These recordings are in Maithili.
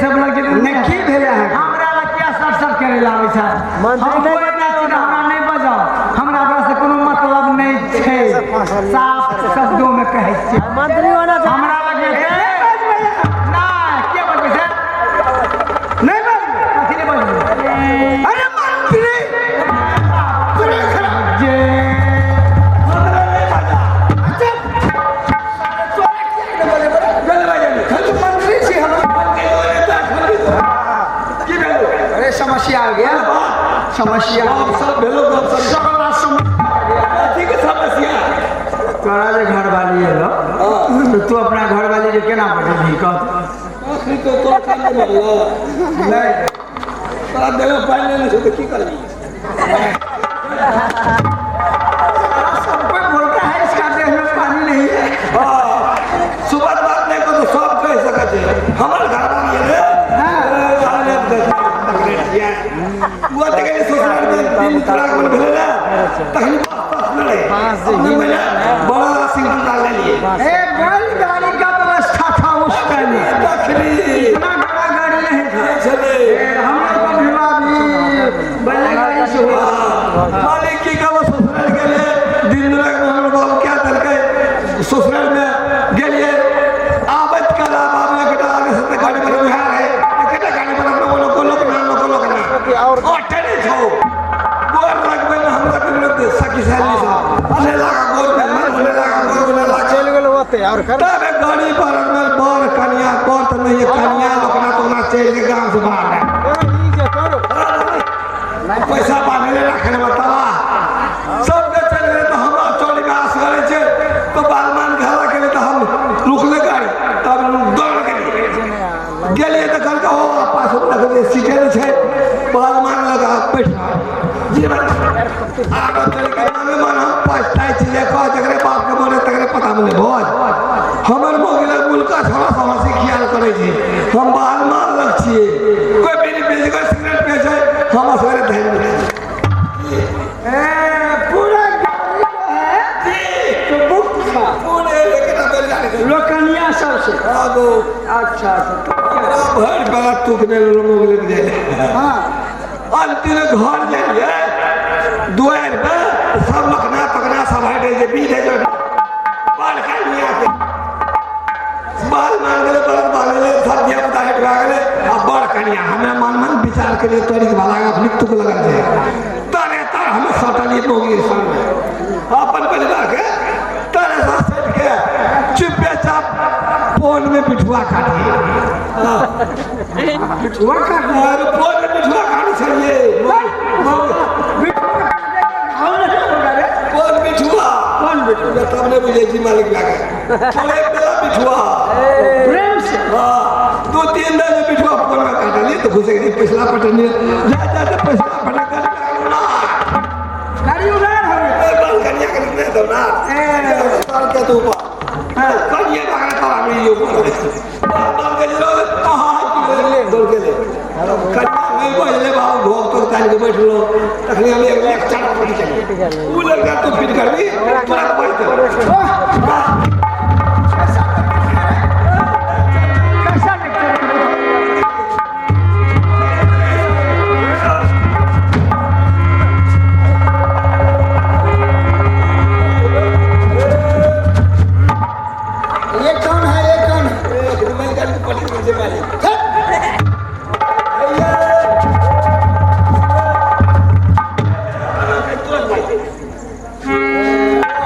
सब लग जेबै। ने की भेलै अहाँ? हमरा लग किया सट सट करे लाबै छै? मंत्री हम कोई नहि छी, हमरा नहि बजाओ, हमरा ओकरा से कोनो मतलब नहि छै, साफ शब्दों में कहै छी। मंत्री होना छै। हमरा लग नहि के बजबै छै? नहि बजबै। कथी नहि बजबै? अरे मंत्री जे हमरा नहि बजा। अच्छा तोरा किया नहि बजेबै? चल बजेबै। हम तो मंत्री छी हम। की भेलो? अरे समस्या आ गया, समस्या गप सब भेलो, गप सब सगला समस्या आ गया। कथी के समस्या? तोरा जे घरवाली एलो तो तू अपना घरवाली के केना बजेबही कह? अखनी तो तोरा काम नहि भेलो। नहीं तोरा देह पानि नहि छौ तऽ की करबी? सब कोई बोलता है इसका देह में पानी नहीं है। हाँ, सुबह बात नहि करू, सब कहि सकै छै। हमर घरवाली एलै, ओ तऽ गेलै ससुराल मे, दिन दुरागमन भेलै ने तखनी बास तास नहि रहै। अपने महिला बड़ा सिंगल डाल लेलियै। ए बैलगाड़ी का व्यवस्था था उस टाइम में, तखनी इतना बड़ा गाड़ी नहीं था। छलै। हम लोग का विवाह भी बैलगाड़ी से हुआ। मालिक की कहबो, ससुराल गेलियै दिन दुरागमन, हमर बाबू क्या देलकै, ससुराल मे गेलियै आबैत काल बाबू एकटा आगे से तऽ गाड़ी पर उएह रहै, एकटा गाड़ी पर अपना लोक लोक ना लोक लोक ना और अटे नहि छौ गोर लगबै ने हमरा के सखी सहेली सब अने लागा गोर में मन होने लागा गोर में लागा चलि गेल ओते और कर। तब गाड़ी पर में बर कनिया बर तऽ नहीं कनिया लोकना तोकना चलि के गाँव से बाहर रहे। ई जे करो पैसा बान्हले रखने बतावा सबके चलि गेलै तऽ हमरा चोरी में आस करै छै तऽ बालमान घरा गेलै तऽ हम रुकले गाड़ी, तब दौड़ गेलियै गेलियै तऽ कहलकै ओ पास देखलियै सीटे नहि छै, बालमान लगा बैठ जीवन आगे चलि के मने मन हम पछताइ छी जे कह जकरे बापके मरे तकरे पता नहि भोज। हमर मोगिला मुल्का छोड़ा सब हँसी खियाल करै छी, हम बालमान लग छियै, कोइ बीड़ी पी छै, कोइ सिगरेट पियै छै, हम असगरे धरि मिलै छी। ए पूरा गाड़ी जो है तो बुक था पूरे एकटा बैलगाड़ी छै। लोकनिया सबसे। आगो अच्छा अच्छा भरि बेला तुक नहि लेलहुँ मोगले के जाइ। हाँ अंतिम घर गेलियै दुआरि पे सब लखना तकना सब हटि जे बीज है बाल कनिया के बाल मान गेलै, बरद बान्हले, सब धिया पुता हटि भए गेलै आ बड़ कनिया हमे मन मन विचार केलियै तोरी भला अपने तुक लगल छै तरे तर हमे सटलियै मोगी सामने अपन परिवार के तरे सँ सटि के चुपे चाप पोन में बिठुआ काटियै। बिठुआ काट अरे पोन में बिठुआ काटै छलियै। बिठुआ काटने के घाव नहीं होगा रे। कोन बिठुआ? कौन बिठुआ? तब नहि बुझै छी मालिक लागे थोड़े बेला बिठुआ प्रेम से। हाँ, 2-3 दिन बिठुआ फोन में काटलियै तऽ घुसि गेलियै पैसला पटलियै जा जा तऽ पैसला पटक गाड़ी उड़ान हो गई। बाल कनिया के निकले दो ना साल के तू ऊपर कनिया भागना तब हम ये ऊपर बाल बाल के जो कहाँ दौड़ के ले कनिया नहीं बजले बाबू भोग तो तान के बैठलो तखनी हम एक लेक्चर पढ़ चली उ लड़का तू फिट करबी तुरंत बैठ। कैसा लेक्चर है? ये कौन है? ये कौन है?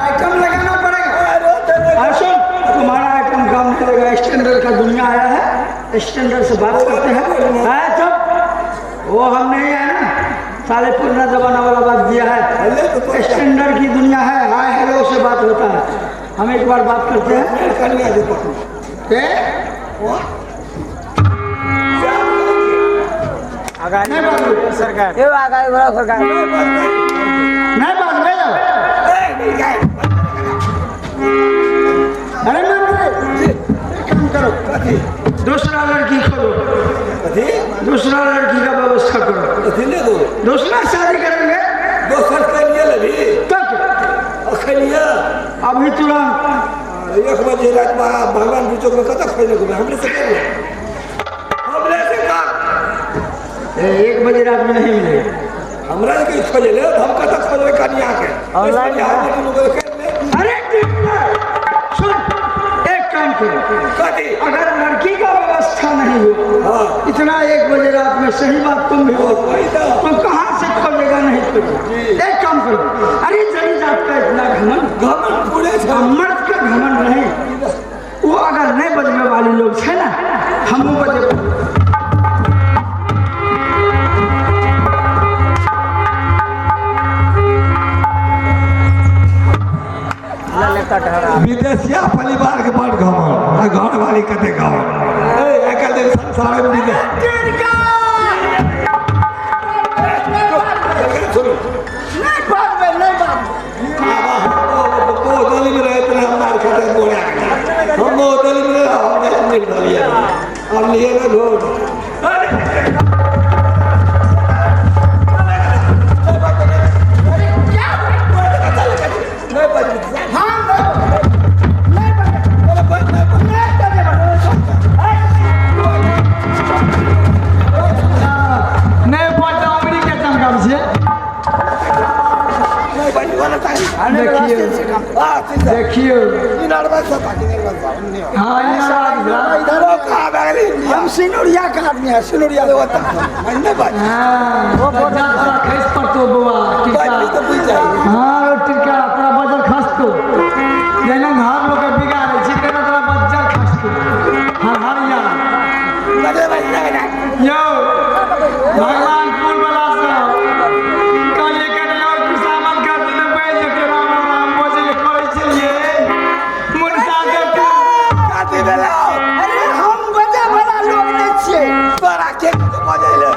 आइटम लगाना पड़ेगा। अरे सुन, तुम्हारा आइटम काम नहीं करेगा, स्टैंडर्ड का दुनिया आया है, स्टैंडर्ड से बात करते हैं। है चुप, वो हम नहीं है ना, साले पुराना जमाना वाला बात दिया है, स्टैंडर्ड की दुनिया है, हाय हेलो से बात होता है। हम एक बार बात करते हैं। ए? नहीं बात सरकार ये आगाड़ी बढ़ाओ सरकार। नहीं बात नहीं। अरे मंत्री एक काम करो, दूसरा लड़की खोजो, दूसरा लड़की का व्यवस्था करो, दूसरा शादी करेंगे दोसर के लिए लेबी तब खैलिए अभी तुरंत 1 बजे रात में भगवान चौक में कतऽ खैले घूमे हमरे से हमरे 1 बजे रात में नहीं मिलेगा। हमरा के खोजे ले हम कत खोजबे कनिया के ऑनलाइन। अरे सुन, एक काम करो, कथी? अगर लड़की का व्यवस्था नहीं हो, हाँ। इतना 1 बजे रात में, सही बात तुम भी हो, तो कहाँ से खोजेगा? नहीं खोजेगा। एक काम करो, अरे जरी जात का इतना घमंड, घमंड पूरे छै, मर्द का घमंड नहीं, वो अगर नहीं बजने वाले लोग है ना, हम बजे। विदेशिया परिवार के बड़ घमंड आ घर वाली कते घमंड। ए आइ काल्हि संसार में विदेश सुनू नहीं बात नहीं बात बोतल में रहते रहे हमारे खाते बोला हम बोतल में रहे हम नहीं मिल रही अब लिए ना घोर। देखियो हम सिनुरिया का आदमी है, सिनुरिया खस पड़तो बौआ, हाँ टिका तोरा बजर खसतो, जेना घर लोग बिगाड़े छी तेना तोरा बजर खसतो। हर हर यो भगवानपुर वाला सब कहलिए कने और खुशामद कर देने बैठ जेतै, राम राम बजै करै छलियै मुनसा के काटी देला। अरे हम बजे वाला लोग नहीं छियै, तोरा के बजै ले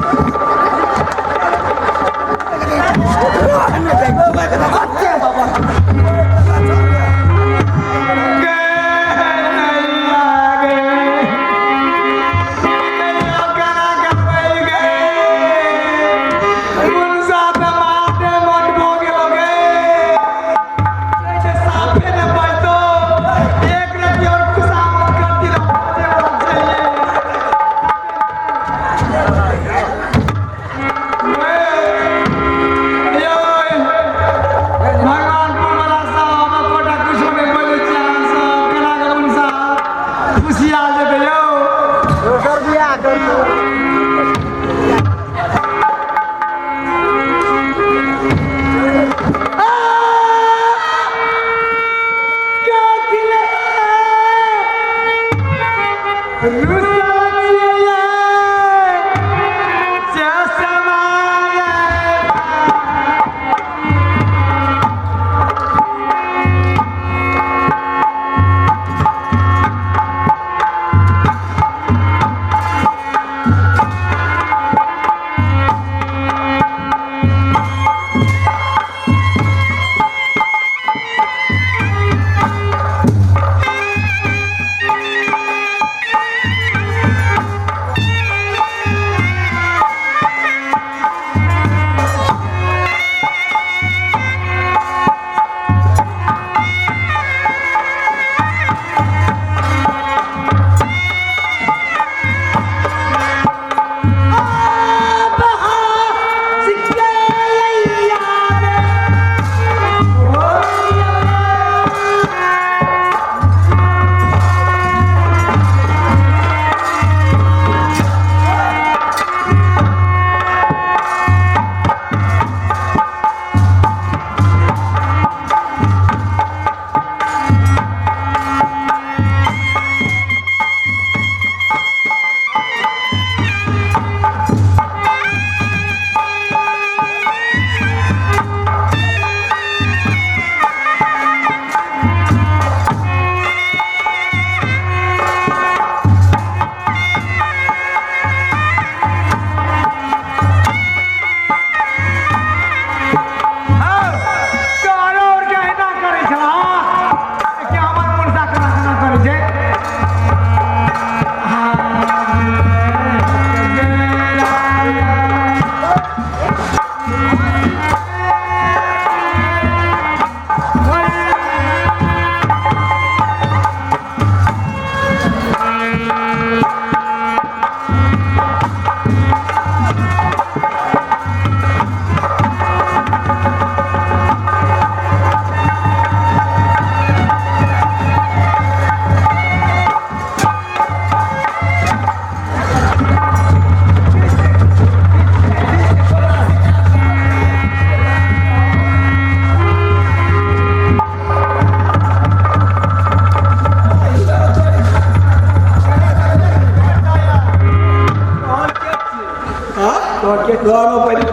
तो के लानो पहिले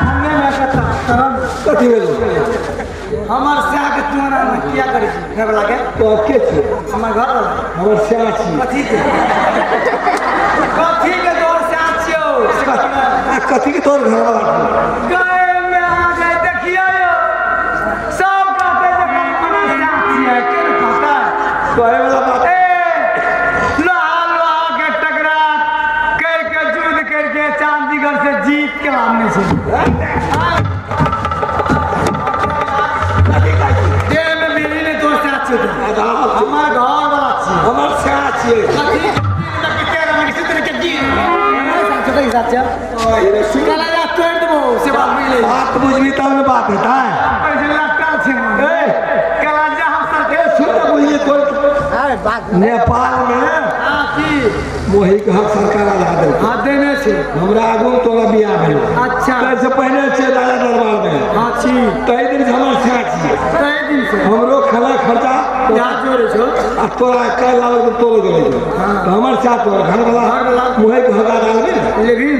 हमे में कथा तरम कथी भेलो हमर स्या के तू ना किया करै छी घर वाला के तो के छी हमर घर वाला हमर स्या छी कथी के कथी के तोर स्या छियौ आ कथी के तोर घर वाला गए में आ जाए देखियो यो सब कहते जे कल्पना स्या छियै के ने कहता कहे वाला बात ए लोहा लोहा के टकरा करके युद्ध करके चांदीगढ़ से जीत के लाने छै देह में मिली ने तोर स्या छियौ हमर घर वाला छियै हमर स्या छियै कथी बात बुझबी तब ने बात हेतै सुन तऽ बुझलियै तोर नेपाल में मोही के हक सरकार आधा देलकै देने छै हमरा आगू तोरा बियाह भेल अच्छा। ताहिसँ पहिने छै राजा दरबार में हाँ छी ताहि दिन से हमर स्या छियै ताहि दिन से हमरो खाना खर्चा यहाँ जोड़े छौ आ तोरा काल्हि लाबै तऽ तोरो जोड़े छौ तऽ हमर स्या तोर घरवला घरवला। मुहे के हक आधा लेबी ने लेकिन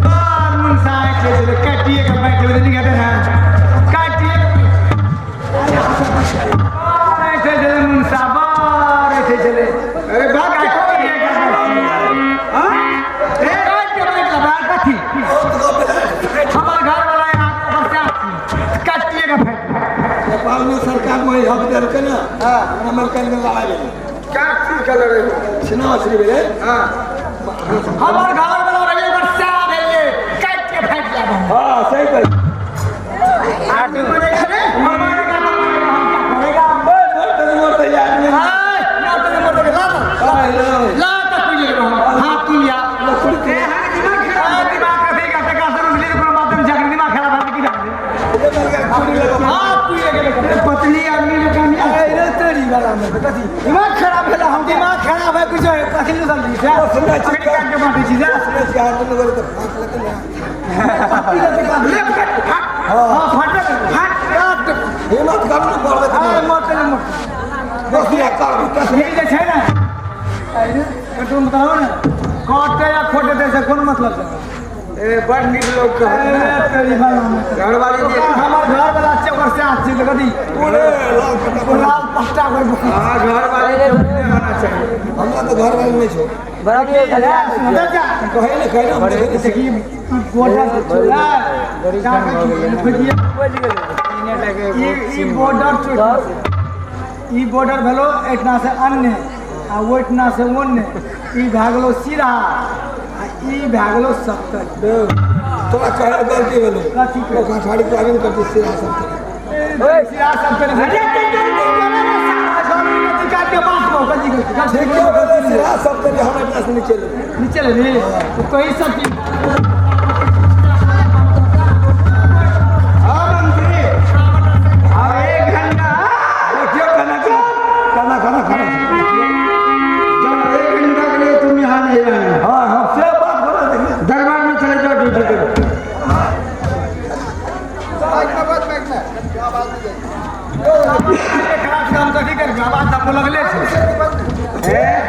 बार मुनसा आँखि छै काटिए के बैठ लेबै नहीं हेतै ना काटिए बार ऐठे छलै मुनसा बार ऐठे छलै अरे बात के काटिए के हां ए काट के बैठ ले बार कथी हमर घर वाला यहाँ बच्चा छी काटिए के फेंक नेपाल में सरकार मोही हक देलकै ने हमर काल्हि में लड़ाइ भेलै क्या चीज के लड़े छिना मछली भेलै हां हमर घर वाला रहिए ओकर स्या भेलै काट के फेंक लेब हम हाँ सही कहै आटू मरेगा रे हमारे का हम क्या करेगा मरते मरते आदमी हाय ना तो मर ला ला तक कोई लेबो हम हाथ तू लिया ए हां दिमाग खराब दिमाग कथी का टका से रुसली कोनो बात नहीं जाकर दिमाग खराब है की जाने हाथ तू ले गेले पतली आदमी में कमी अरे तेरी वाला में कथी दिमाग खराब भेला हम दिमाग खराब है कुछ कथी नहीं समझी जा सुनै छी अखनी काट के बांटै छी जा ले फट फट हां फट फट काट हिम्मत कर ने पड़बै हां मरते ने मरते बस या कर ई जे छै ने अरे कटु बताओ ने काटे या खोटे दे से कोन मतलब छै ए बड़ नीक लोग कहत ए तेरी वाला में घरवाली दे हमर घर वाला छै ओकर से छै तऽ कथी पूरे लाल कटा लाल पट्टा कर हां घरवाली के होना चाहिए हमरा तऽ घर वाली नहि छौ जा कहै ने कहै ने हम देखै नहि देखी बॉर्डर चोरा ई बॉर्डर चोरा ई बॉर्डर भेलो एटना से अन्य आ ओटना से ओन्ने ई भए गेलो सीधा आ ई भए गेलो सत्तर तोरा कहै गलती भेलो कथी के? कठारी प्रावीण करती सिरा सब सीधा सत्तर ठीक है भेलै सिरा सब तरी हम एतना से नीचे लेबै नीचे ले तो कही सब चीज हां मंत्री अब एक घंटा देखियो खाना खाना खाना खाना जब एक घंटा के लिए तुम यहाँ नहीं रहे हाँ हाँ से बात करो देखिए दरबार में चले जाओ ड्यूटी करो खराब काम कथी करबै आवाज तऽ लगले छै